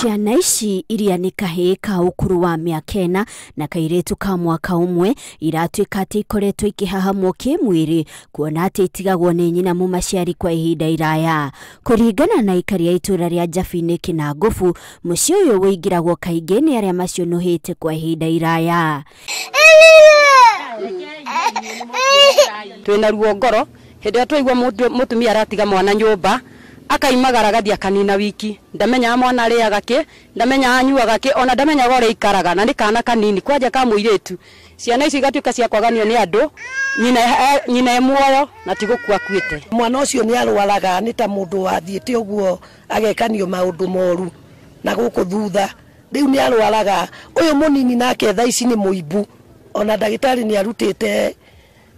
Ciana ici iria nĩ kahĩĩ ka ũkũrũ wa mĩaka 4 na kairĩtu ka mwaka 1 iratuĩka atĩ ikoretwo ikĩhahamwo kĩmwĩrĩ kuona atĩ itigagwo nĩ nyina mũmaciari kwa ihinda iraya. Kũringana na aikari a itũra rĩa Njabinĩ Kĩnangobu, mũciĩ ũyũ wĩingĩragwo kaingĩ nĩ arĩa macionũhĩte kwa ihinda iraya. Twĩna ruo ngoro hĩndĩ ĩrĩa twaigua mũtumia aratiga mwana nyũmba akaimagara agathie akanina wiki, ndamenyaga mwana arĩaga kĩ, ndamenyaga anyuaga kĩ, ona ndamenyaga ũrĩa aikaraga, na nĩ kana kanini kwanja ka mũirĩtu. Ciana ici igatuĩka cia kwaganio nĩ andũ, nyina e muoyo na ti gũkua akuĩte. Mwana ũcio nĩ arwaraga, nĩ ta mũndũ wathiĩte ũguo agekanio maũndũ moru na gũkũ thutha, rĩu nĩ arwaraga. Ũyũ mũnini nake thaa ici nĩ mũimbu, ona ndagĩtarĩ nĩ arutĩte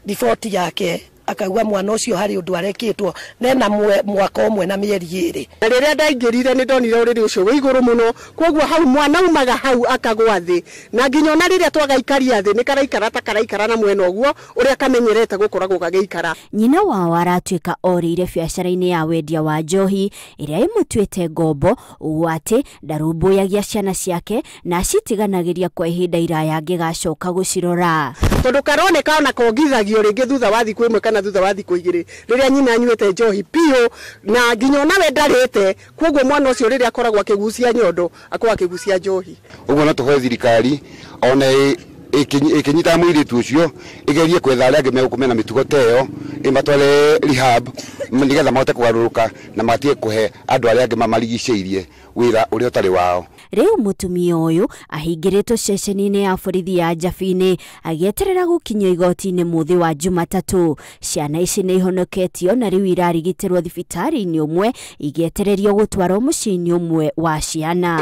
riboti yake akauga mwana ũcio harĩ ũndũ arekĩtwo nena mwaka 1 na mĩeri 2. Na rĩrĩa ndaingĩrire nĩ ndonire ũrĩrĩ ũcio wĩ igũrũ mũno, koguo hau mwana umaga hau akagwa thĩ, na nginya ona rĩrĩa twagaikaria thĩ nĩ karaikara ta karaikara na mwena ũguo ũrĩa kamenyerete gũkoragwo gagĩikara. Nyina wao aratuĩka orĩire biacara-inĩ ya wendia wa njohi ĩrĩa ĩmũtuĩte ngombo, ũũ atĩ ndarũmbũyagia ciana ciake na acitiganagĩria kwa ihinda iraya angĩgacoka gũcirora. Tondũ karoneka ona kongithagio rĩngĩ thutha wa thikũ 1 kana thutha wa thikũ 2 rĩrĩa nyina anyuĩte njohi piũ na nginya ona we ndarĩte, koguo mwana ũcio rĩrĩa akoragwo akĩgucia nyondo akoragwo akĩgucia njohi. Ũguo no tũhoe thirikari ona ĩkĩnyita mũirĩtu ũcio ĩgerie kwetha arĩa angĩ megũkũ mena mĩtugo ta ĩyo, ĩmatware rehab nĩgetha mahote kũgarũrũka na matige kũhe andũ arĩa angĩ mamarigicĩirie wĩra ũrĩa ũtarĩ wao. Rĩu mũtumia ũyũ ahingĩrĩtwo ceceni-inĩ ya borithi ya Njabinĩ agĩeterera gũkinyio igoti-inĩ mũthĩ wa Jumatatũ. Ciana ici nĩ ihonoketio na rĩu irarigitĩrwo thibitarĩ-inĩ ũmwe igĩetererio gũtwarwo mũciĩ-inĩ ũmwe wa ciana.